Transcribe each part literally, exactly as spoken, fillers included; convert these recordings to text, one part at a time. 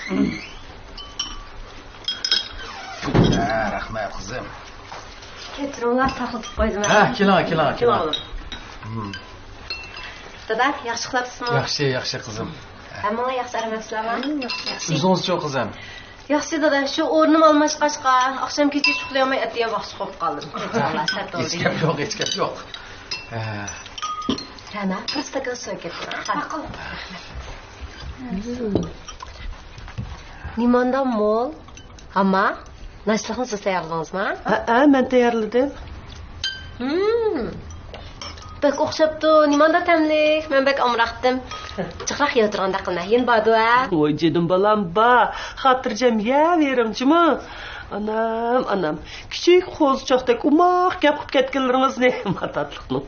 ھە، رەھمەت، قىزىم. كەچۈرۈڭلار، ساقلىتىپ قويدۇم. ھە، كېلىڭ، كېلىڭ، كېلىڭ. كېلىڭ. دادا، ياخشى ئۇخلاپسىزمۇ؟ ياخشى، ياخشى، قىزىم. ھەممىڭلار ياخشى ئارام ئېلىپسىلەرمۇ؟ ياخشى. ئۆزىڭىزچۇ، قىزىم؟ ياخشى دادا، شۇ ئورنۇم ئالماشقاچقا، ئاخشام كېچە ئۇخلىيالماي، ئەتىگەن ۋاقىتلىق بولۇپ قالدىم. كەچۈرۈڭلار، سەت بولدى. ھېچ گەپ يوق، ھېچ گەپ يوق. ھە. رەنا، بىر ئىستاكان سۇ ئەكەپ بېرىڭ. ماقۇل. نېمانداق مول؟ ھاما، ناشتىلىقنى سىز تەييارلىدىڭىزمۇ؟ ھەئە، مەن تەييارلىدىم. ھىم. بەك ئوخشاپتۇ، نېمانداق تەملىك، مەن بەك ئامراقتىم. جىقراق يەۋاتىدىغاندەك قىلماي، يەنە باردۇ ھە؟ ۋاي جېنىم بالام، بار، خاتىرجەم يەۋېرىڭچىمۇ. ئانام، ئانام، كىچىك قوزىچاقتەك ئوماق گەپ قىلىپ كەتكەنلىرىڭىزنى، ما تاتلىقنىڭ.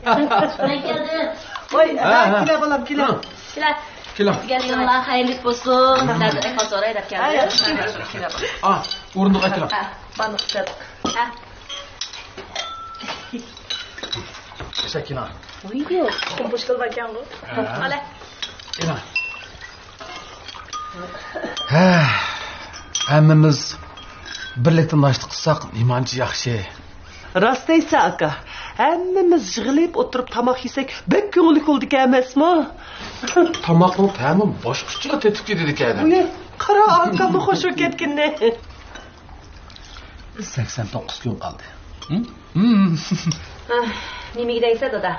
مەن كەلدىم. ۋاي، ھە، ھە. كېلە بالام، كېلە. ھە. كېلە. كېلىڭ. كېلىڭلار، خەيرلىك بولسۇن. سىلەردىن ئەھۋال سوراي دەپ ھە، كەلدىم. ياخشى، كېلىڭ، كېلىڭ. ئا، ئورۇندۇققا كېلىڭ. ھە، بارلىق كېلىڭ. ھە. كېلىڭ. ۋىدىيو. كومبوشكىلا باركەنغۇ. ھە. قالە. كېلىڭ. ھە، ھەممىمىز بىرلىكتە ناشتا قىلساق نېمانچە ياخشى. راست دەيسەن ئاكا، ھەممىمىز يىغىلىپ ئولتۇرۇپ تاماق يېسەك بەك كۆڭۈللۈك بولىدىكەن ئەمەسمۇ؟ تاماقنىڭ تەمى باشقىچىلا تېتىپ كېتىدىكەن. ئۇنى قارا، ئاكامنىڭ خوش بولۇپ كەتكىنىنى. سەكسەن توققۇز كۈن قالدى. ھە؟ ھە، نېمىگە دەيسەن دادا؟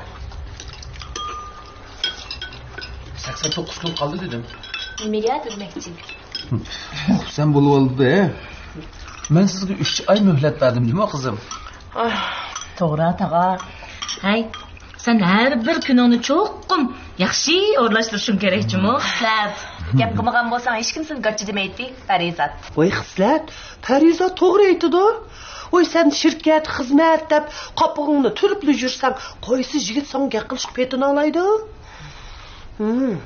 سەكسەن توققۇز كۈن قالدى دېدىم. نېمىگە دېمەكچى؟ خۇپسەن بولۇۋالدى. مەن سىزگە ئۈچ ئاي مۆھلەت بەردىم جۇمۇ قىزىم. توغرا تاغا. ھەي، سەن ھەر بىر كۈنۈڭنى چوقۇم ياخشى ئورۇنلاشتۇرۇشۇڭ كېرەك جۇمۇ. خىسلەت، گەپ قىلمىغان بولساڭ ھېچكىم سېنى گاچا دېمەيتتى، پەرىزات. ۋاي خىسلەت، پەرىزات توغرا ئېيتىدۇ. ۋاي سەن شىركەت، خىزمەت دەپ قاپىقىڭنى تۈرۈپلا يۈرسەڭ، قايسى يىگىت ساڭا گەپ قىلىشقا پېتىنالايدۇ؟ ھىم.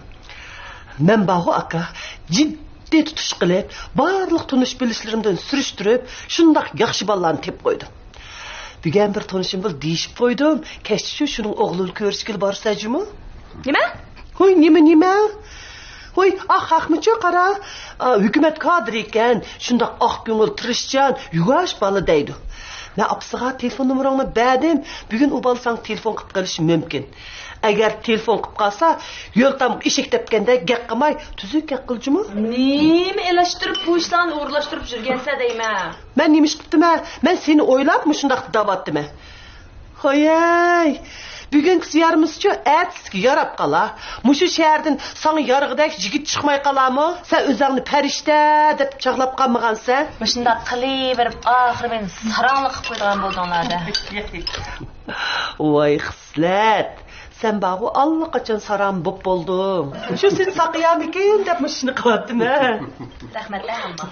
مەن بارغۇ ئاكا، جىددىي تۇتۇش قىلىپ، بارلىق تونۇش بىلىشلىرىمدىن سۈرۈشتۈرۈپ، شۇنداق ياخشى بالىلارنى تېپىپ قويدۇم. بۈگۈن بىر تونۇشۇم بىلەن دېيىشىپ قويدۇم، كەچتە شۇ شۇنىڭ ئوغلىنى كۆرۈشكىلى بارىسەن جۇمۇ. نېمە؟ ھوي، نېمە، نېمە؟ ھوي، ئاق، ئاقمىچۇ قارا. ئا، ھۆكۈمەت كادىرى ئىكەن، شۇنداق ئاق كۆڭۈل، تىرىشچان، يۇۋاش بالا دەيدۇ. مەن ئاپىسىغا تېلېفون نومۇرۇڭنى بەردىم، بۈگۈن ئۇ بالا ساڭا تېلېفون قىلىپ قېلىشى مۇمكىن. ئەگەر تېلېفون قىلىپ قالسا، يول تامغا ئېشەك تەپكەندەك گەپ قىلماي، تۈزۈك گەپ قىل جۇمۇ. نېمە ئېلىشتۇرۇپ، بۇ ئىشلارنى ئورۇنلاشتۇرۇپ يۈرگەنسە دەيمەن. مەن نېمە ئىش قىپتىمەن؟ مەن سېنى ئويلاپ مۇشۇنداق دەۋاتىمەن. ھويەي، بۈگۈنكىسى يارىمىسىچۇ، ئەتىسىگە ياراپ قالا. مۇشۇ شەھەردىن ساڭا يارىغۇدەك يىگىت چىقماي قالامۇ؟ سەن ئۆزۈڭنى پەرىشتە دەپ چاغلاپ قالمىغانسەن؟ مۇشۇنداق قىلىۋېرىپ، ئاخىرى مېنى ساراڭلىق قىلىپ قويىدىغان بولدۇڭلار-دە. ۋاي خىسلەت، سەن بارغۇ ئاللىقاچان ساراڭ بوپ بولدۇڭ. شۇ سېنى ساقىيامىكىن دەپ مۇشۇ ئىشنى قىلىۋاتىمەن. رەھمەتلەر ئەمما.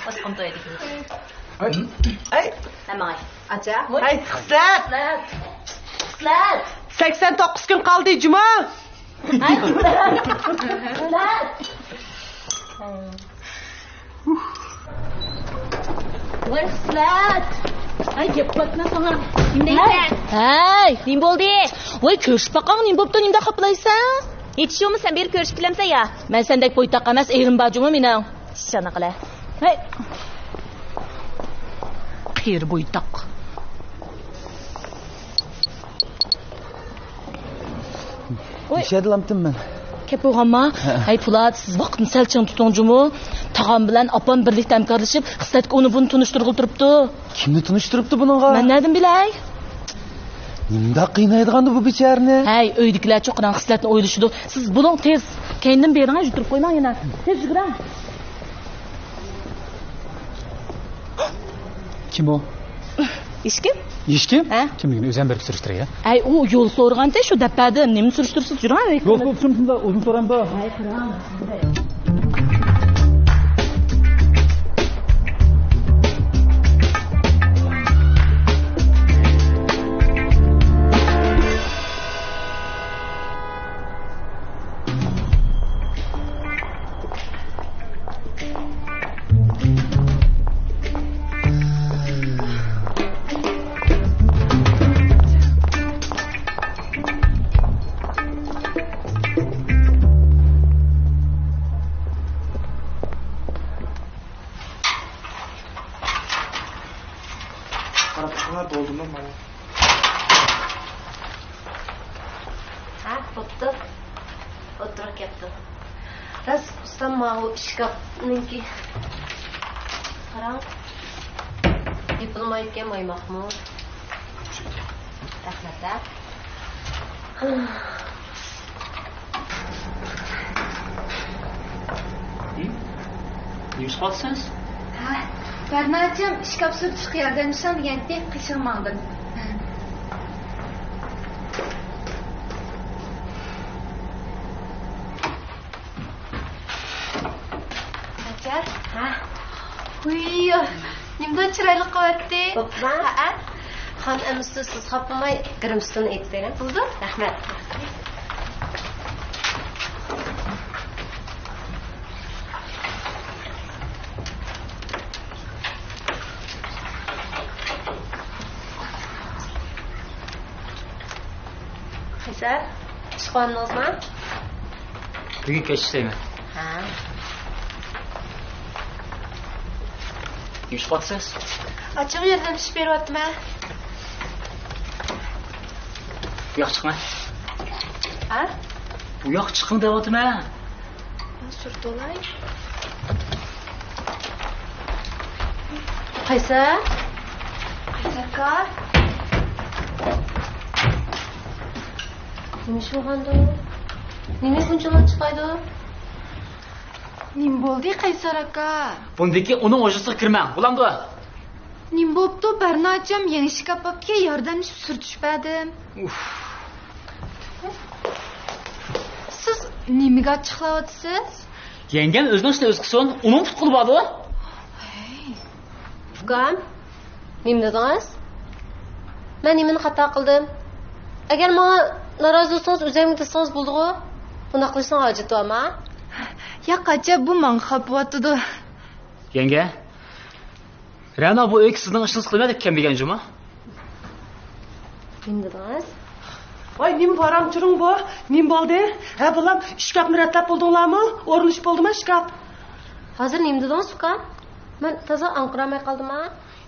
ئوسقۇن تويىدىكى. ئەي. ھەمماڭاي. ئاچا. ھەي، خىسلەت. خىسلەت. سەكسەن توققۇز كۈن قالدى جۇمۇ. ھەي، خىسلەت. ۋاي خىسلەت! ھەي، گەپ قىلىۋاتىمەن ساڭا. نېمە دەيسەن؟ ھەي، نېمە بولدى؟ ۋاي، كۆرۈشۈپ باققىن، نېمە بوپتۇ، نېمىنداق خاپىلايسەن؟ ھېچ بولمىسا سەن بېرىپ كۆرۈشۈپ كېلەمسەن يا؟ مەن سەندەك بويتاق ئەمەس، ئېرىم بار جۇمۇ مېنىڭ. ئىشانا قىلە. ھەي. قېرى بويتاق. ۋاي. ئىشەدىلامتىم مەن. كەپ بولغانما؟ ھە. ھەي، پولات، سىز ۋاقىتنى سەل چىڭ تۇتۇڭ جۇمۇ. تاغام بىلەن ئاپام بىرلىكتە ھەمكارلىشىپ، خىسلەتكە ئۇنى بۇنى تونۇشتۇرغىلى تۇرۇپتۇ. كىمنى تونۇشتۇرۇپتۇ بۇنىڭغا؟ مەن نەدىن بىلەي؟ نېمانداق قىينايدىغاندۇ بۇ بىچارىنى؟ ھەي، ئۆيدىكىلەر چوقۇران خىسلەتنى ئويلىشىدۇ. سىز بولۇڭ تېز. كەينىدىن بېرىڭ، يۈتتۈرۈپ قويماڭ يەنە. تېز يۈگۈرۈڭ. كىم ئۇ؟ ھېچكىم. ھېچكىم؟ ھە؟ كىملىكىنى ئۆزۈم بېرىپ سۈرۈشتۈرەي، ھە؟ ئەي، ئۇ يول سورىغانتى، شۇ دەپ بەردىم. نېمىنى سۈرۈشتۈرىسىز، يۈرۈڭ، ھەي. يول سورىسىمۇ شۇنداق ئۇزۇن سورايمۇ؟ ھەي، قاراڭ. ھا، بولدىمۇ مانا؟ ھە، بوپتۇ. ئولتۇرۇپ كەپتۇ. راست ئۇستام، ماۋۇ ئىشكاپنىڭكى. قاراڭ. يېپىلمايدىكەن، مايماقمۇ. رەھمەت، ھە. نېمە قىلىۋاتىسىز؟ ھە، بەرناچەم ئىشكاپ سۈرتۈشكە ياردەملىشىڭ دېگەنتى، قېشىغا ماڭدىم. ناچار؟ ھە. ھۇي، نېمىدەك چىرايلىق قىلىۋەتتى. بوپتۇ. ھەئە. خان ئەمىسى، سىز خاپىماي، گىرىمسىتىنى ئېيتىپ بېرىڭ. بولدى. رەھمەت. قەيسەر، ئىشقا بارمىدىڭىزما؟ بۈگۈن كەچ ئىشلەيمەن. ھە. نېمە ئىش قىلىۋاتىسىز؟ ئاچىغا ياردەملىشىپ بېرىۋاتىمەن. بۇ ياققا چىقىڭ. ھە؟ بۇ ياققا چىقىڭ دەۋاتىمەن. سۈرتۈۋالاي. قەيسەر؟ قەيسەر ئاكا. نېمە ئىش بولغاندۇ؟ نېمە بۇنچىلىك چىقايدۇ؟ نېمە بولدى، قەيسەر ئاكا؟ بۇندىن كېيىن ئۇنىڭ ھوجرىسىغا كىرمەڭ، بولامدۇ؟ نېمە بوپتۇ؟ بەرناچەم يېڭى ئىشكاپ ئاپكەن، ياردەملىشىپ سۈرتۈشۈپ بەردىم. ئۇف. سىز نېمىگە ئاچچىقلاۋاتىسىز؟ يەڭگەم ئۆزىنىڭ ئىشىنى ئۆزى قىلسۇن، ئۇنىڭ پۇت-قولى باردۇ. ھەي. ئۇكام، نېمە دېدىڭىز؟ مەن نېمىنى خاتا قىلدىم؟ ئەگەر ماڭا نارازى بولسىڭىز، ئۆزۈمگە دېسىڭىز بولىدىغۇ. بۇنداق قىلىشنىڭ ھاجىتى بارمۇ؟ ياق، ئاچا، بۇ ماڭا خاپىۋاتىدۇ. يەڭگە، رەنا بۇ ئۆيگە سىزنىڭ ئىشىڭىزنى قىلىمەن دەپ كەلمىگەن جۇمۇ. نېمە دېدىڭىز؟ ۋاي، نېمە ۋارام-چۇرۇڭ بۇ؟ نېمە بولدى؟ ھە، بالام، ئىشكاپنى رەتلەپ بولدۇڭلارمۇ؟ ئورۇنلىشىپ بولدىما ئىشكاپ؟ ھازىر نېمە دېدىڭىز، ئۇكا؟ مەن تازا ئاڭقىرالماي قالدىم ھە.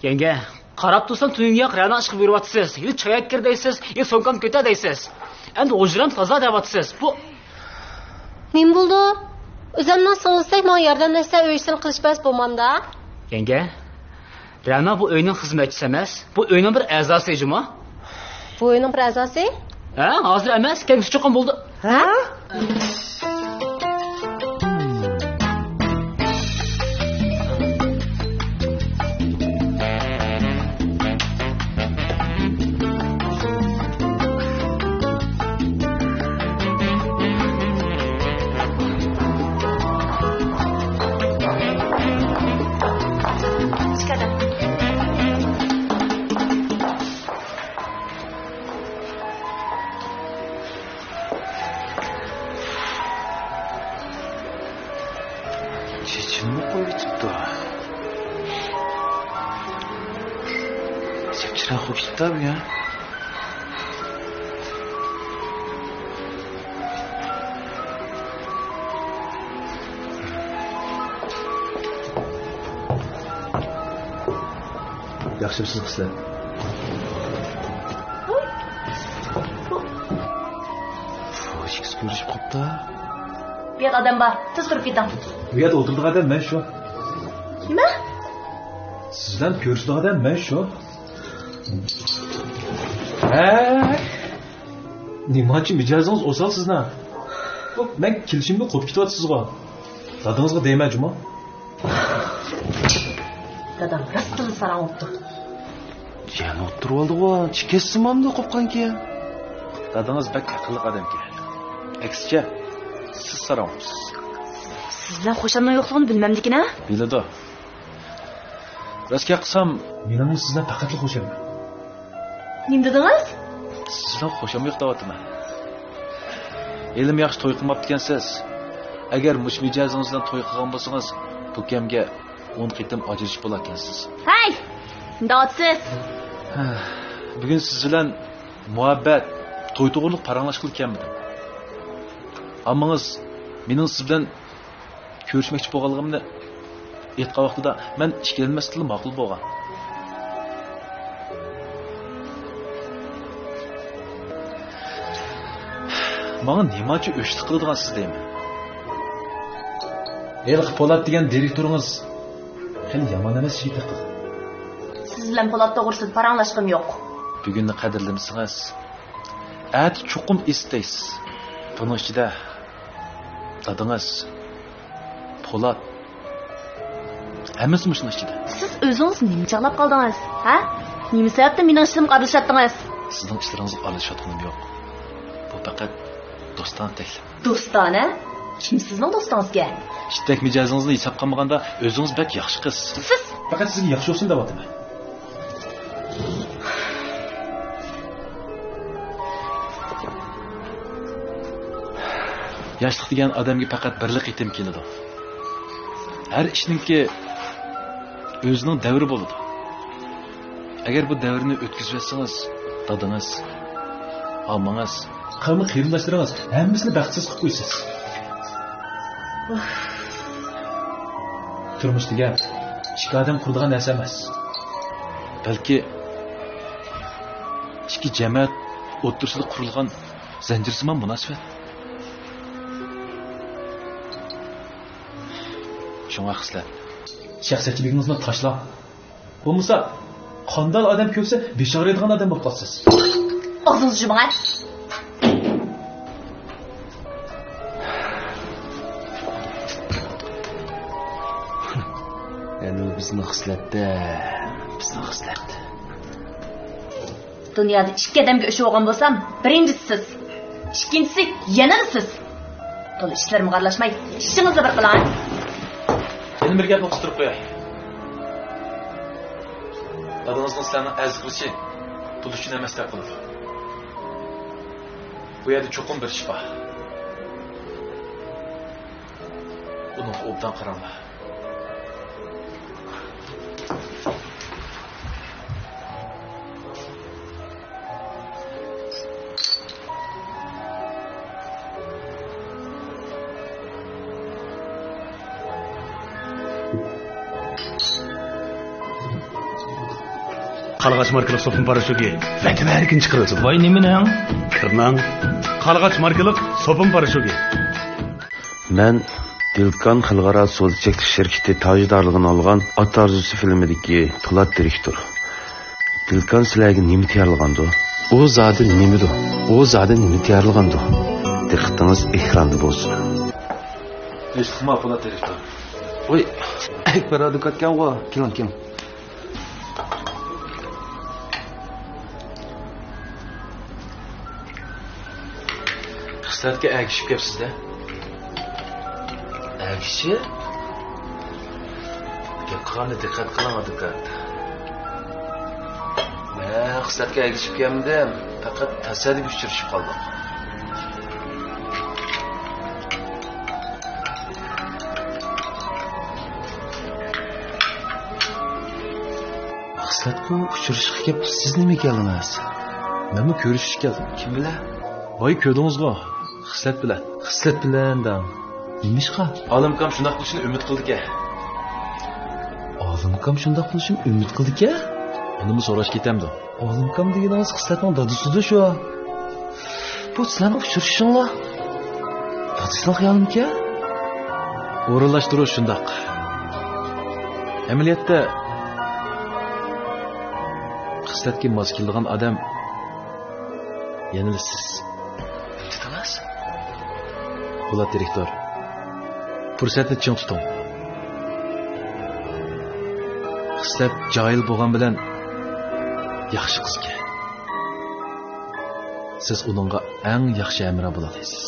يەڭگە، قاراپ تۇرسام، تۈنۈگۈن ياق رەنا ئىشقا بۇيرۇۋاتىسىز. يا چاي ئەكىر دەيسىز، يا سومكامنى كۆتەر دەيسىز. ئەمدى ھۇجرام تازا دەۋاتىسىز. بۇ نېمە بولدى؟ ئۆزۈمنىڭ سىڭلىسىدەك ماڭا ياردەملەشسە، ئۆي ئىشلىرىنى قىلىشىپ بەرسە بولمامدا؟ يەڭگە، رەنا بۇ ئۆينىڭ خىزمەتچىسى ئەمەس، بۇ ئۆينىڭ بىر ئەزاسى جۇمۇ. بۇ ئۆينىڭ بىر ئەزاسى؟ ھە، ھازىر ئەمەس، كەلگۈسى چوقۇم بولىدۇ. ھە؟ چېچىمنى قويۇۋېتىپتۇ. ئەجەب چىرايلىق بولۇپ كېتىپتۇ بۇ يا. ياخشىمۇسىز قىزلار؟ فوشكىسى كۆرۈشۈپ قاپتا. بۇ يەردە ئادەم بار، تېز تۇرۇپ كېتىڭ. بۇ يەردە ئولتۇرىدىغان ئادەم مەن شۇ. نېمە؟ سىز بىلەن كۆرۈشىدىغان ئادەم مەن شۇ. ھە؟ نېمانچە مىجەزىڭىز ئوسال سىزنىڭ؟ بۇ مەن كېلىشىمدىن قوپۇپ كېتىۋاتىسىزغۇ. دادىڭىزغا دەيمەن جۇمۇ. دادام راستتىنلا ساراڭ بوپتۇ. يەنە ئولتۇرۇۋالدىغۇ، چىكەتسىمامدۇ قوپقانكەن. دادىڭىز بەك ئەقىللىق ئادەمكەن. ئەكسىچە، سىز ساراڭ بوپسىز. سىز بىلەن خۇشامنىڭ يوقلۇقىنى بىلمەمدىكىن ھە؟ بىلىدۇ. راست گەپ قىلسام، مېنىڭمۇ سىزدىن پەقەتلا خۇشام يوق. نېمە دېدىڭىز؟ سىزدىن خۇشام يوق دەۋاتىمەن. ھېلىمۇ ياخشى توي قىلماپتىكەنسىز. ئەگەر مۇشۇ مىجەزىڭىز بىلەن توي قىلغان بولسىڭىز، بۇ كەمگە ئون قېتىم ئاجرىشىپ بولاركەنسىز. ھەي! نېمە دەۋاتىسىز؟ ھە، بۈگۈن سىز بىلەن مۇھەببەت، توي توغرۇلۇق پاراڭلاشقىلى كەلمىدىم. ئاممىڭىز مېنىڭ سىز بىلەن كۆرۈشمەكچى بولغانلىقىمنى ئېيتقان ۋاقتىدا مەن ئىككىلەنمەستىنلا ماقۇل بولغان. ماڭا نېمانچە ئۆچلۈك قىلىدىغانسىز دەيمەن. ھېلىقى پولات دېگەن دىرېكتورىڭىز خېلى يامان ئەمەس شىتىقى. سىز بىلەن پولات توغرىسىدا پاراڭلاشقۇم يوق. بۈگۈننى قەدىرلىمىسىڭىز، ئەتە چوقۇم ئېسىتەيسىز. بۇنىڭ ئىچىدە دادىڭىز، پولات، ھەممىسى مۇشۇنىڭ ئىچىدە. سىز ئۆزىڭىز نېمە چاغلاپ قالدىڭىز؟ ھە؟ نېمە سەۋەبتىن مېنىڭ ئىشلىرىمغا ئارىلىشىۋاتتىڭىز؟ سىزنىڭ ئىشلىرىڭىزغا ئارىلىشىۋاتقىنىم يوق. بۇ پەقەت دوستانە تەكلىپ. دوستانە؟ كىم سىزنىڭ دوستىڭىزكەن؟ ئىتتەك مىجەزىڭىزنى ھېسابقا ئالمىغاندا، ئۆزىڭىز بەك ياخشى قىز. سىز؟ پەقەت سىزگە ياخشى بولسۇن دەۋاتىمەن. ياشلىق دېگەن ئادەمگە پەقەت بىرلا قېتىم كېلىدۇ. ھەر ئىشنىڭكى ئۆزىنىڭ دەۋرى بولىدۇ. ئەگەر بۇ دەۋرنى ئۆتكۈزۈۋەتسىڭىز، دادىڭىز، ئامىڭىز، قاۋمى قېرىنداشلىرىڭىز ھەممىسىنى بەختسىز قىلىپ قويىسىز. تۇرمۇش دېگەن ئىككى ئادەم قۇرىدىغان نەرسە ئەمەس. بەلكى ئىككى جەمەت ئوتتۇرىسىدا قۇرۇلغان زەنجىرسىمان مۇناسىۋەت. شۇڭا خىسلەت، شەخسىيەتچىلىكىڭىزنى تاشلاڭ. بولمىسا، قانداق ئادەم كۆرسە بېشى ئاغرىيدىغان ئادەم بولۇپ قالىسىز. ئاغزىڭىزنى يۇمۇڭ. ئەنە بىزنىڭ خىسلەتتە، بىزنىڭ خىسلەت. دۇنيادا ئىككى ئادەمگە ئۆچ بولغان بولسام، بىرىنچىسى سىز، ئىككىنچىسى يەنىلا سىز. تولا ئىشلىرىمغا ئارىلاشماي، ئىشىڭىزنى بىر قىلىڭ. يەنە بىر گەپنى قىستۇرۇپ قوياي. دادىڭىزنىڭ سىلەرنىڭ ئەزىز قىلىشى پۇل ئۈچۈن ئەمەس دەپ قالىدۇ. بۇ يەردە چوقۇم بىر ئىش بار. بۇنىڭغا ئوبدان قاراڭلار. قارلىغاچ ماركىلىق سوپۇن پاراشوكى ۋەتەن ھەرىكىنى چىقىرىۋېتىدۇ. ۋاي نېمىنىڭ؟ كىرنىڭ. قارلىغاچ ماركىلىق سوپۇن پاراشوكى. مەن دىلكان خەلقئارا سودا چەكلىك شىركىتى تاجدارلىقىنى ئالغان ئات ئارزۇسى فىلىمىدىكى پولات دىرېكتور. دىلكان سىلەرگە نېمە تەييارلىغاندۇ؟ ئۇ زادى نېمىدۇ؟ ئۇ زادى نېمە تەييارلىغاندۇ؟ دىققىتىڭىز ئېكراندا بولسۇن. ھېسلىقما پولات دىرېكتور. ۋاي، ئەكبەر ئادۋوكاتكەنغۇ. كېلىڭ، كېلىڭ. خىسلەتكە ئەگىشىپ كەپسىز-دە. ئەگىشىپ؟ گەپ قىلغاندا دىققەت قىلىڭ، ئادۋوكات. مەن خىسلەتكە ئەگىشىپ كەلمىدىم. پەقەت تاسادىپىي ئۇچرىشىپ قالدۇق. خىسلەتكە ئۇچرىشىشقا كەپ، سىز نېمە كەلدىڭىز؟ مەنمۇ كۆرۈشۈشكە كەلدىم. كىم بىلەن؟ ۋاي، كۆردىڭىزغۇ، خىسلەت بىلەن. خىسلەت بىلەن دەڭ. نېمىشقا؟ ئالىمكام شۇنداق قىلىشىنى ئۈمىد قىلىدىكەن. ئالىمكام شۇنداق قىلىشىنى ئۈمىد قىلىدىكەن؟ ئۇنىمۇ سوراش كېتەمدۇ؟ ئالىمكام دېگىنىڭىز خىسلەتنىڭ دادىسىدۇ شۇ. بۇ سىلەرنىڭ ئۇچرىشىشىڭلار دادىسىنىڭ خىيالىمىكەن؟ ئورۇنلاشتۇرۇش شۇنداق. ئەمەلىيەتتە، خىسلەتكە ماس كېلىدىغان ئادەم يەنىلا سىز. نېمە دېدىڭىز؟ پولات دىرېكتور، پۇرسەتنى چىڭ تۇتۇڭ. خىسلەت جاھىل بولغان بىلەن ياخشى قىزكەن. سىز ئۇنىڭغا ئەڭ ياخشى ھەمراھ بولالايسىز.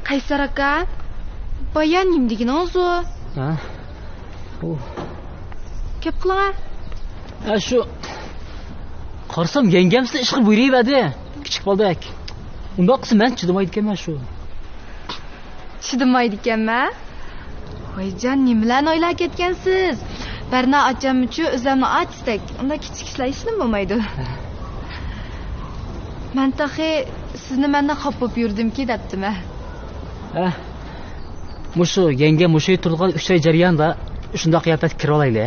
قەيسەر ئاكا، بايا نېمە دېگىنىڭىز ئۇ؟ ھە؟ ئۇ. گەپ قىلىڭە. ھە، شۇ. قارىسام، يەڭگەم سىزنى ئىشقا بۇيرۇۋەردى. كىچىك بالىدەك. ئۇنداق قىلسا، مەن چىدىمايدىكەنمەن شۇ. چىدىمايدىكەنمەن؟ ۋايجان، نېمىلەرنى ئويلاپ كەتكەنسىز؟ بەرنا ئاچاممۇچۇ ئۆزەمنىڭ ئاچىسىدەك، ئۇنداق كىچىك ئىشلار ھېچنېمە بولمايدۇ. مەن تېخى سىزنى مەندىن خاپا بولۇپ يۈردۈمكى دەپتىمەن. ھە، مۇشۇ يەڭگە مۇشۇ يەردە تۇرىدىغان ئۈچ ئاي جەريانىدا شۇنداق قىياپەتكە كىرىۋالايلى.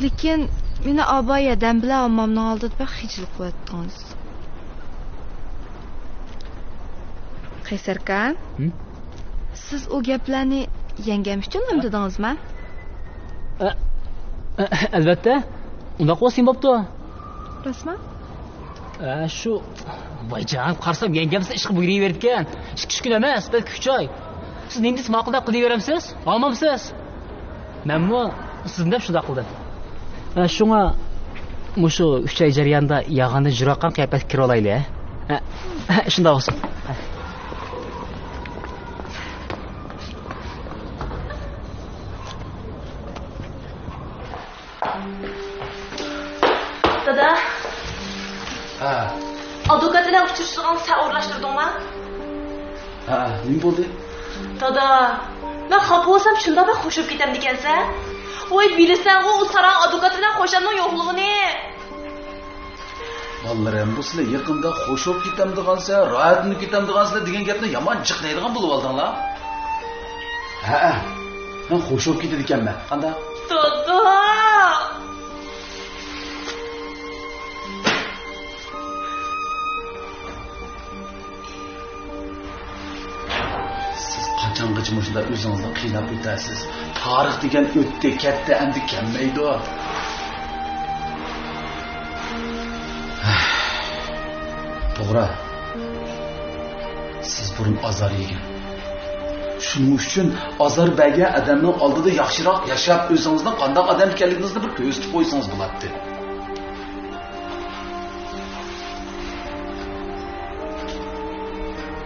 لېكىن مېنى ئابايە دەم بىلەن ھاممامنىڭ ئالدىدا بەك خىجىل قىلىۋەتتىڭىز. قەيسەركان، ھىم؟ سىز ئۇ گەپلەرنى يەڭگەم ئۈچۈنلا دېدىڭىزمۇ؟ ئە، ئە، ئەلۋەتتە. ئۇنداق بولسا نېمە بوپتۇ؟ راستمۇ؟ ئە، شۇ، ۋايجان، قارىسام يەڭگەمسە ئىشقا بۇيرۇۋېرىپتىكەن. ئىككى ئۈچ كۈن ئەمەس، بەلكى ئۈچ ئاي. سىز نېمە دېسە ماقۇلدەك قىلىۋېرەمسىز؟ ئالمامسىز؟ مەنمۇ سىزنى دەپ شۇنداق قىلدىم. ئە، شۇڭا مۇشۇ ئۈچ ئاي جەريانىدا ياغىنى جۈرئەتكەن قىياپەتكە كىرىۋالايلى، ھە؟ ھە، ھە، شۇنداق بولسۇن. دادا. ھە. ئادۋوكات بىلەن ئۇچرىشىدىغان سەن ئورۇنلاشتۇردۇڭما؟ ھە، نېمە بولدى؟ دادا، مەن خاپا بولسام شۇنداق بەك خوش بولۇپ كېتەمدىكەنسەن. ۋاي، بىلىسەنغۇ ئۇ ساراڭ ئادۋوكات بىلەن خوشامنىڭ يوقلۇقىنى. بالىلىرىم، بۇ سىلەر يېقىندا خوش بولۇپ كېتەمدىغانسىلەر، راھەتلىنىپ كېتەمدىغانسىلەر دېگەن گەپنى يامان جىق دەيدىغان بولۇۋالدىڭلار. ھەئە، مەن خوش بولۇپ كېتىدىكەنمەن. قانداق؟ دادا! سىز قاچانغىچە مۇشۇنداق ئۆزىڭىزنى قىيناپ ئۆتەرسىز؟ تارىخ دېگەن ئۆتتى، كەتتى، ئەمدى كەلمەيدۇ. توغرا. سىز بۇرۇن ئازار يېگەن. شۇنىڭ ئۈچۈن ئازار بەرگەن ئادەمنىڭ ئالدىدا ياخشىراق ياشاپ، ئۆزىڭىزنىڭ قانداق ئادەم ئىكەنلىكىڭىزنى بىر كۆرسىتىپ قويسىڭىز بولاتتى.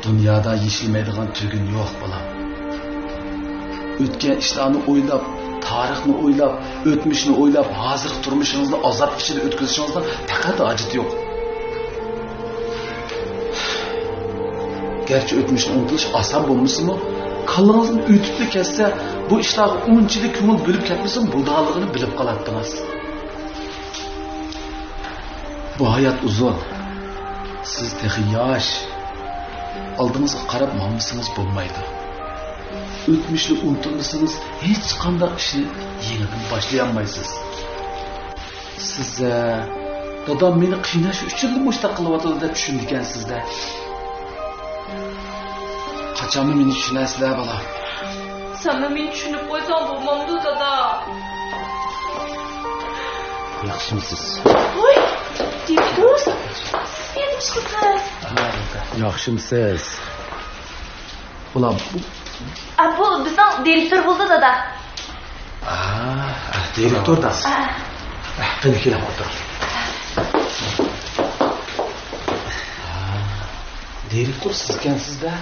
دۇنيادا يېشىلمەيدىغان تۈگۈن يوق، بالام. ئۆتكەن ئىشلارنى ئويلاپ، تارىخنى ئويلاپ، ئۆتمۈشنى ئويلاپ، ھازىرقى تۇرمۇشىڭىزنى ئازاب ئىچىدە ئۆتكۈزۈشىڭىزنىڭ پەقەت ھاجىتى يوق. گەرچە ئۆتمۈشنى ئۇنتۇش ئاسان بولمىسىمۇ، كاللىڭىزدىن ئۆتۈپلا كەتسە، بۇ ئىشلارغا ئۇنچىلىك كۆڭۈل بۆلۈپ كەتمىسىمۇ بولىدىغانلىقىنى بىلىپ قالاتتىڭىز. بۇ ھايات ئۇزۇن. سىز تېخى ياش. ئالدىڭىزغا قاراپ ماڭمىسىڭىز بولمايدۇ. ئۆتمۈشنى ئۇنتۇمىسىڭىز، ھېچقانداق ئىشنى يېڭىدىن باشلىيالمايسىز. سىز، ئە، دادام مېنى قىيناش ئۈچۈنلا مۇشۇنداق قىلىۋاتىدۇ دەپ چۈشىنىدىكەنسىز-دە. قاچانمۇ مېنى چۈشىنەرسىلەر، بالام؟ سەنمۇ مېنى چۈشىنىپ قويساڭ بولمامدۇ، دادا؟ ياخشىمسىز؟ ۋاي، دىكتور، سىز نېمە ئىش قىلىسىز؟ ياخشىمسىز؟ بۇلار بۇ ئا، بۇ بىزنىڭ دىرېكتور بولىدۇ، دادا. ئا، ئا، دىرېكتور دا. ئا. ئا، قېنى، كېلىڭ، ئولتۇرۇڭ. ئا، دىرېكتور سىز ئىكەنسىز-دە.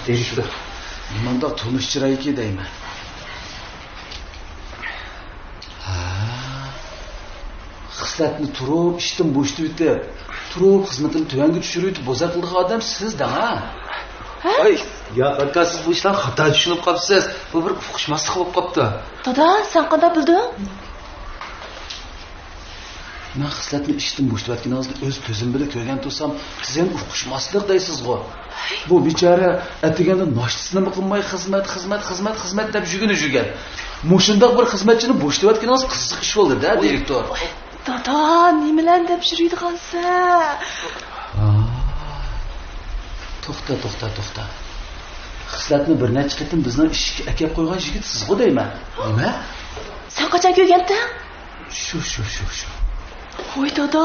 دىرېكتور. نېمانداق تونۇش چىراي ئىكەن دەيمەن. ھا. خىسلەتنى تۇرۇپ ئىشتىن بوشىتىۋېتىپ، تۇرۇپ خىزمىتىنى تۆۋەنگە چۈشۈرۈۋېتىپ بوزەك قىلىدىغان ئادەم سىز دەڭ، ھە؟ ھە؟ ۋاي، ياق، ئاكا، سىز بۇ ئىشلارنى خاتا چۈشىنىپ قاپسىز. بۇ بىر ئۇقۇشماسلىق بولۇپ قاپتۇ. دادا، سەن قانداق بىلدىڭ؟ مەن خىسلەتنى ئىشتىن بوشىتىۋەتكىنىڭىزنى ئۆز كۆزۈم بىلەن كۆرگەن تۇرسام، سىز يەنە ئۇقۇشماسلىق دەيسىزغۇ. بۇ بىچارە ئەتىگەندە ناشتىسىنىمۇ قىلماي، خىزمەت، خىزمەت، خىزمەت، خىزمەت دەپ يۈگۈنە يۈگەن. مۇشۇنداق بىر خىزمەتچىنى بوشىتىۋەتكىنىڭىز قىزىق ئىش بولدى-دە، دىرېكتور. دادا، نېمىلەرنى دەپ يۈرىدىغانسەن؟ ھا. توختا، توختا، توختا. خىسلەتنى بىر نەچچە قېتىم بىزنىڭ ئىشىككە ئەكەپ قويغان يىگىت سىزغۇ دەيمەن. نېمە؟ سەن قاچان كۆرگەنتىڭ؟ شۇ، شۇ، شۇ، شۇ. ۋاي دادا،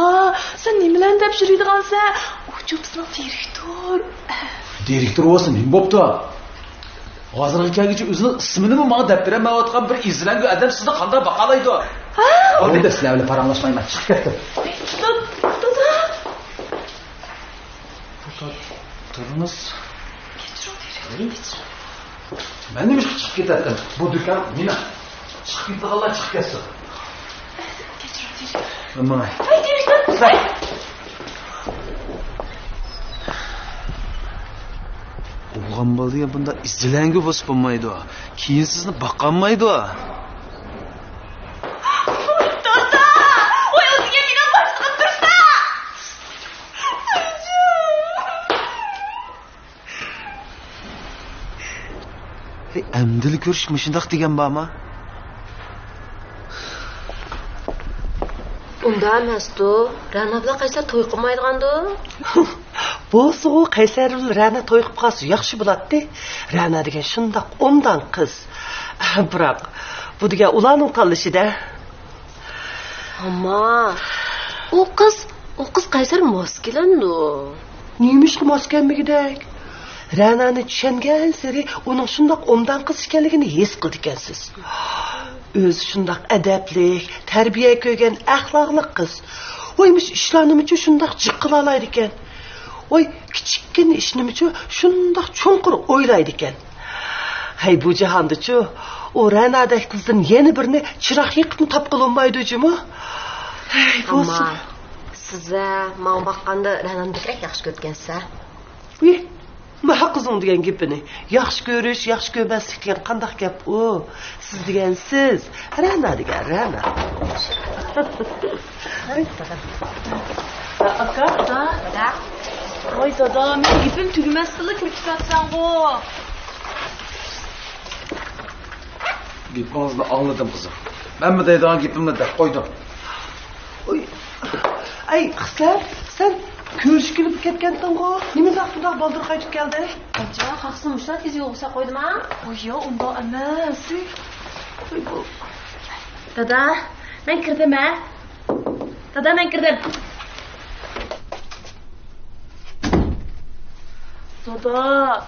سەن نېمىلەرنى دەپ يۈرىدىغانسەن؟ ئۇچۇ بىزنىڭ دىرېكتور. دىرېكتور بولسا نېمە بوپتۇ؟ ھازىرغا كەلگۈچە ئۆزىنىڭ ئىسمىنىمۇ ماڭا دەپ بېرەلمەيۋاتقان بىر ئىززىلەڭگۈ ئادەم سىزنى قانداق باقالايدۇ؟ ھە؟ بولدى، سىلەر بىلەن پاراڭلاشمايمەن، چىقىپ كەتتىم. دادا. توختاپ تۇرۇڭىز. كەچۈرۈڭ، كەچۈرۈڭ. مەن نېمە ئۈچۈن چىقىپ كېتەتتىم؟ بۇ دۇكان مېنىڭ. چىقىپ كېتىدىغانلار چىقىپ كەتسۇن. كەچۈرۈڭ، كەچۈرۈڭ. ماڭاي. ۋاي، دىرېكتور. ۋاي. ئوغلان بالا دېگەن بۇنداق ئىززىلەڭگۈ بولسا بولمايدۇ. كېيىن سىزنى باقالمايدۇ. دادا! ۋاي، ئۇ دېگەن مېنىڭ باشلىقىم تۇرسا! ئەمدىلا كۆرۈشۈپ مۇشۇنداق دېگەن بارما؟ ئۇنداق ئەمەستۇ. رەنا بىلەن قەيسەر توي قىلمايدىغاندۇ؟ بولسىغۇ، قەيسەر بىلەن رەنا توي قىلىپ قالسا ياخشى بولاتتى. رەنا دېگەن شۇنداق ئوبدان قىز. بىراق، بۇ دېگەن ئۇلارنىڭ تاللىشىدە. ئەمما ئۇ قىز، ئۇ قىز قەيسەر ماس كېلەمدۇ؟ نېمىشقا ماس كەلمىگۈدەك؟ رەنانى چۈشەنگەنسېرى ئۇنىڭ شۇنداق ئوبدان قىز ئىكەنلىكىنى ھېس قىلىدىكەنسىز. ئۆزى شۇنداق ئەدەپلىك، تەربىيە كۆرگەن ئەخلاقلىق قىز. ۋاي، مۇشۇ ئىشلارنىمۇچۇ شۇنداق جىق قىلالايدىكەن. ۋاي، كىچىككىنە ئىشنىمۇچۇ شۇنداق چوڭقۇر ئويلايدىكەن. ھەي، بۇ جاھاندىچۇ ئۇ رەنادەك قىزدىن يەنە بىرنى چىراغ يېقىپمۇ تاپقىلى بولمايدۇ جۇمۇ. ھەي، بولسۇن. ئەمما سىز ۋە ماڭا باققاندا رەنانى بەكرەك ياخشى كۆرىدىكەنسىز ھە؟ ۋىھ، مانا قىزنىڭ دېگەن گېپىنى. ياخشى كۆرۈش، ياخشى كۆرمەسلىك دېگەن قانداق گەپ ئۇ؟ سىز دېگەن سىز، رەنا دېگەن رەنا. ئاكا. دادا. ۋاي دادا، مېنىڭ گېپىم تۈگىمەستىنلا كىرىپ كېتىۋاتىسەنغۇ. گېپىڭىزنى ئاڭلىدىم، قىزىم. مەنمۇ دەيدىغان گېپىمنى دەپ قويدۇم. ئۇي. ئەي، قىزلار، سەن كۆرۈشكىلى كەتكەنتىڭغۇ؟ نېمە زادقا بۇنداق بالدۇر قايتىپ كەلدىڭ؟ ئاچا، خاخسىنى مۇشۇنداق تېز يولغا سېلىپ قويدۇم ھە؟ ئۇي، ياق، ئۇنداق ئەمەس. ئۇي، بۇ. دادا، مەن كىردىم ھە؟ دادا، مەن كىردىم. دادا.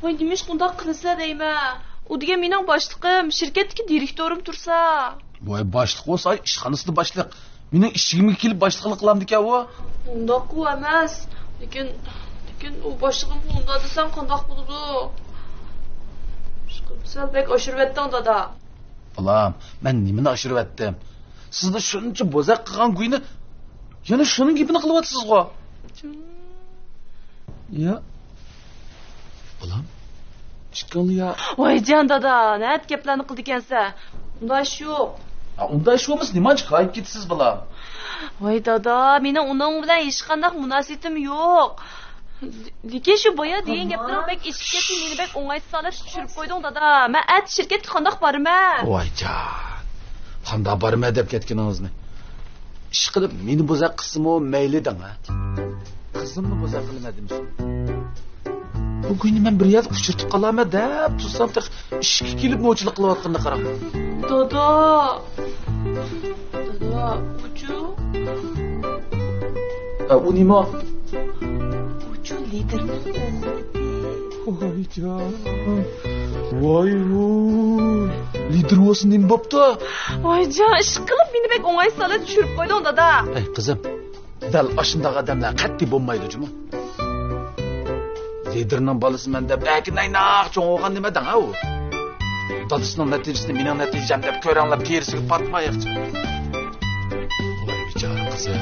ۋاي، نېمىشقا ئۇنداق قىلىسىلەر دەيمەن. ئۇ دېگەن مېنىڭ باشلىقىم، شىركەتتىكى دىرېكتورۇم تۇرسا. ۋاي، باشلىق بولسا ئىشخانىسىدا باشلىق. مېنىڭ ئىشىكىمگە كېلىپ باشلىقلىق قىلامدىكەن ئۇ. ئۇنداققۇ ئەمەس. لېكىن، لېكىن ئۇ باشلىقىمغا ئۇنداق دېسەم قانداق بولىدۇ؟ ئىشقىلىپ سەل بەك ئاشۇرۇۋەتتىڭ، دادا. بالام، مەن نېمىنى ئاشۇرۇۋەتتىم؟ سىزنى شۇنچە بوزەك قىلغان گۇينى يەنە شۇنىڭ گېپىنى قىلىۋاتىسىزغۇ. يا. بالام، ئىككىڭلار يا. ۋايجان دادا، نەدە گەپلەرنى قىلىدىكەنسەن؟ ئۇنداق ئىش يوق. ئا، ئۇنداق ئىش بولمىسا نېمانچە غايىب كېتىسىز، بالام؟ ۋاي دادا، مېنىڭ ئۇنىڭ بىلەن ھېچقانداق مۇناسىۋىتىم يوق. لېكىن شۇ بايا دېگەن گەپلىرىڭ بەك ئېشىپ كەتتى، مېنى بەك ئوڭايسىز ھالەتكە چۈشۈرۈپ قويدۇڭ دادا. مەن ئەتە شىركەتكە قانداق بارىمەن؟ ۋايجان، قانداق بارىمەن دەپ كەتكىنىڭىزنى. ئىشقىلىپ مېنى بوزەك قىلسىمۇ مەيلى دەڭ ھە. قىزىمنى بوزەك قىلىمەن دېمىسۇن. بۇ كۈنى مەن بىر يەردە ئۇچرىتىپ قالارمەن دەپ تۇرسام، تېخى ئىشىككە كېلىپ نوچىلىق قىلىۋاتقىنىنى قاراڭ. دادا! دادا، ئۇچۇ؟ ئە، ئۇ نېمە؟ ئۇچۇ لىدىرنىڭ ئوغلى. ۋايجان. ۋاي ۋۇي. لىدىر بولسا نېمە بوپتۇ؟ ۋايجان، ئىشقىلىپ مېنى بەك ئوڭايسىز ھالەتكە چۈشۈرۈپ قويدۇڭ، دادا. ئەي، قىزىم. دەل ئاشۇنداق ئادەملەر قەتئىي بولمايدۇ جۇمۇ. لىدىرنىڭ بالىسىمەن دەپ ئەكىنەيناق چوڭ بولغان نېمە دەڭ ئۇ. دادىسىنىڭ نەتىجىسىنى مېنىڭ نەتىجەم دەپ كۆرەڭلار، تېرىسىگە پاتماياقچى. ۋاي بىچارە قىزىم.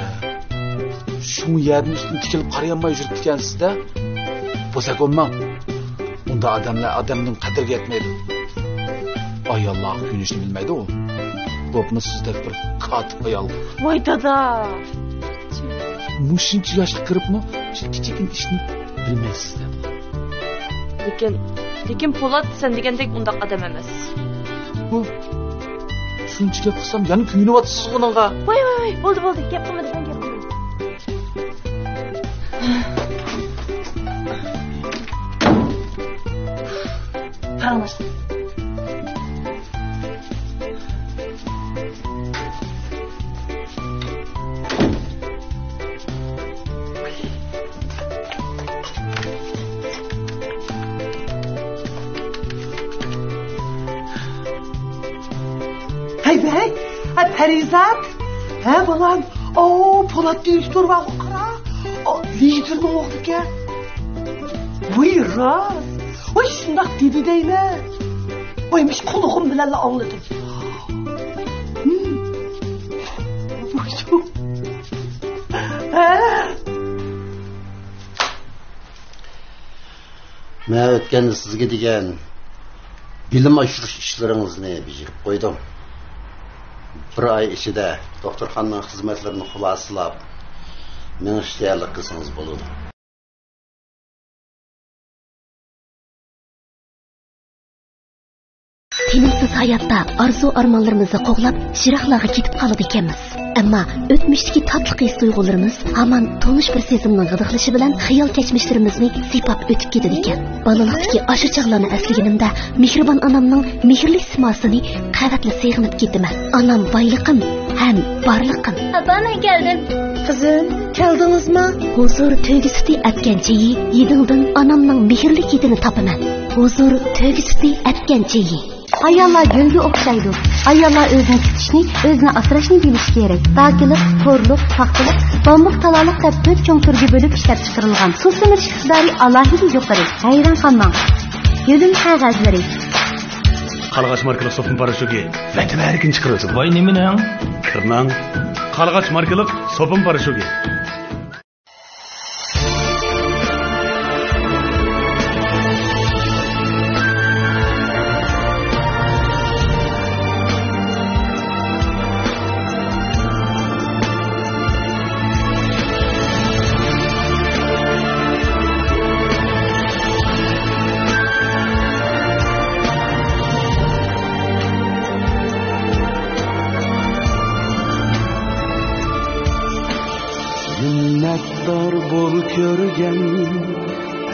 شۇڭا يەردىن ئۈستۈن تىكىلىپ قارىيالماي يۈرۈپتىكەنسىز-دە. بوزەك بولماڭ. ئۇنداق ئادەملەر ئادەمنىڭ قەدرىگە يەتمەيدۇ. ئاياللارغا كۆيۈنۈشنى بىلمەيدۇ ئۇ. بولۇپمۇ سىزدەك بىر كاتىپ ئايالغا. ۋاي دادا! مۇشۇنچە ياشقا كىرىپمۇ شۇ كىچىككىنە ئىشنى بىلمەيسىز-دە. لېكىن، لېكىن پولات سەن دېگەندەك ئۇنداق ئادەم ئەمەس. ھۇ. شۇنچە گەپ قىلسام يەنە كۆيۈنۈۋاتىسىز ئۇنىڭغا. ۋاي، ۋاي، ۋاي، بولدى، بولدى، گەپ قىلمىدىم، مەن گەپ قىلمىدىم. پاراڭلاشقىلى. ھەي، ھەي، ھە، پەرىزات. ھە، بالام. ئاۋۇ پولات دىرېكتور بارغۇ، قارا. ئاۋۇ لىدىرنىڭ ئوغلىكەن. ۋاي، راست. ۋاي، شۇنداق دېدى دەيمەن. ۋاي، مۇشۇ قۇلىقىم بىلەنلا ئاڭلىدىم. ھە. مەن ئۆتكەندە سىزگە دېگەن بىلىم ئاشۇرۇش ئىشلىرىڭىزنى بېجىرىپ قويدۇم. بىر ئاي ئىچىدە دوختۇرخانىنىڭ خىزمەتلىرىنى خۇلاسىلاپ، مېڭىشقا تەييارلىق قىلسىڭىز بولىدۇ. تىنىمسىز ھاياتتا ئارزۇ-ئارمانلىرىمىزنى قوغلاپ، يىراقلارغا كېتىپ قالىدىكەنمىز. ئەمما ئۆتمۈشتىكى تاتلىق ھېس-تۇيغۇلىرىمىز ھامان تونۇش بىر سېزىمنىڭ غىدىقلىشى بىلەن خىيال كەچمىشلىرىمىزنى سىيپاپ ئۆتۈپ كېتىدىكەن. بالىلىقتىكى ئاشۇ چاغلارنى ئەسلىگىنىمدە، مېھرىبان ئانامنىڭ مېھىرلىك سىماسىنى قەۋەتلا سېغىنىپ كېتىمەن. ئانام بايلىقىم ھەم بارلىقىم. ئاپا، مەن كەلدىم. قىزىم، كەلدىڭىزمۇ؟ ھۇزۇر تۆگە سۈتى ئەتكەن چېيى، ھىدىڭدىن ئانامنىڭ مېھىرلىك ھىدىنى تاپىمەن. ھۇزۇر تۆگە سۈتى ئەتكەن چېيى. ئاياللار گۈلگە ئوخشايدۇ. ئاياللار ئۆزىنى كۈتۈشنى، ئۆزىنى ئاسراشنى بىلىشى كېرەك. داكىلىق، تورلۇق، پاختىلىق، بامبۇك، تالالىق دەپ تۆت چوڭ تۈرگە بۆلۈپ ئىشلەپچىقىرىلغان سۇ سۈمۈرۈش ئىقتىدارى ئالاھىدە يۇقىرى. ھەيران قالماڭ. يۆلىمە قەغەزلىرى. قارلىغاچ ماركىلىق سوپۇن پاراشوكى ۋەتەم ئەركىن چىقىرىۋاتىدۇ. ۋاي، نېمىنىڭ؟ كىرنىڭ. قارلىغاچ ماركىلىق سوپۇن پاراشوكى. مىننەتدار بول كۆرگەن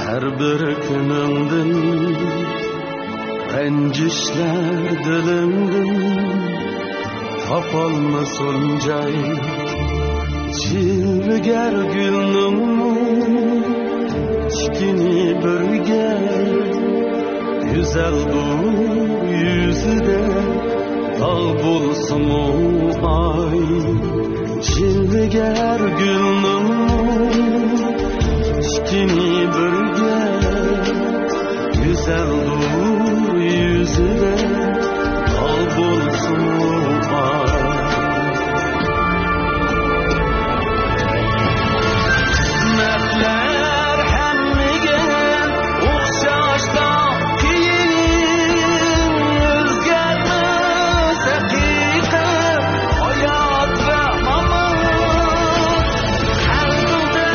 ھەر بىر كۈنۈڭدىن، رەنجىشلەر دىلىڭدىن تاپالمىسۇن جاي. جىلۋىگەر گۈلنىڭمۇ تىكىنى بىرگە، گۈزەل بۇ يۈزىدە داغ بولسىمۇ ئاي. جىلۋىگەر گۈلنىڭ تىكىنى بىرگە، گۈزەلدۇر يۈزىدە داغ بولسىمۇ ئاي. قىسمەتلەر ھەممىگە ئوخشاشلا قىيىن، ئۆزگەرمەس ھەقىقەت، ھايات ۋە مامات. قەلبىڭدە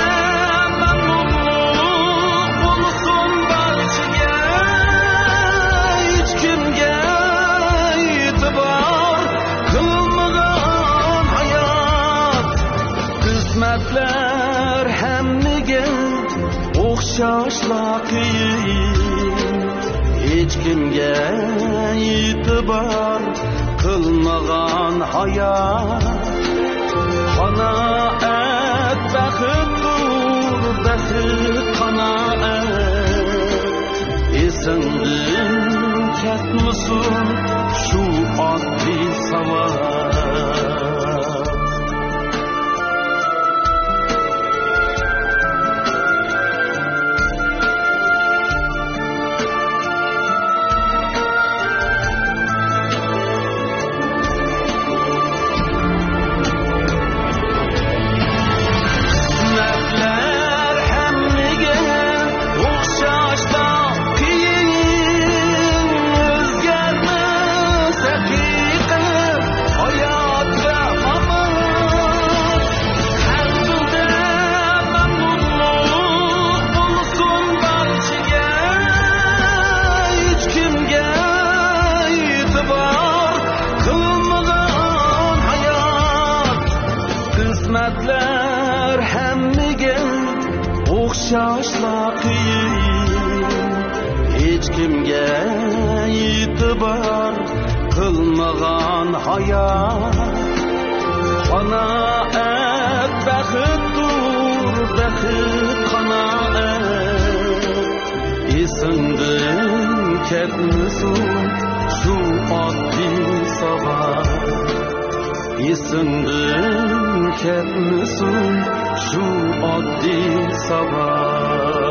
مەمنۇنلۇق بولسۇن بارچىگە، ھېچكىمگە ئېتىبار قىلمىغان ھايات. قىسمەتلەر ھەممىگە ئوخشاشلا قىيىن، ھېچكىمگە ئېتىبار قىلمىغان ھايات. قانائەت بەختتۇر، بەخت قانائەت. ئېسىڭدىن كەتمىسۇن شۇ ئاددىي ساۋات. قىسمەتلەر ھەممىگە ئوخشاشلا قىيىن، ئۆزگەرمەس ھەقىقەت، ھايات ۋە مامات. قەلبىڭدە مەمنۇنلۇق بولسۇن بارچىگە، ھېچكىمگە ئېتىبار قىلمىغان ھايات. قىسمەتلەر ھەممىگە ئوخشاشلا قىيىن، ھېچكىمگە ئېتىبار قىلمىغان ھايات. قانائەت بەختتۇر، بەخت قانائەت. ئېسىڭدىن كەتمىسۇن شۇ ئاددىي ساۋات. ئېسىڭدىن كەتمىسۇن شۇ ئاددىي ساۋات.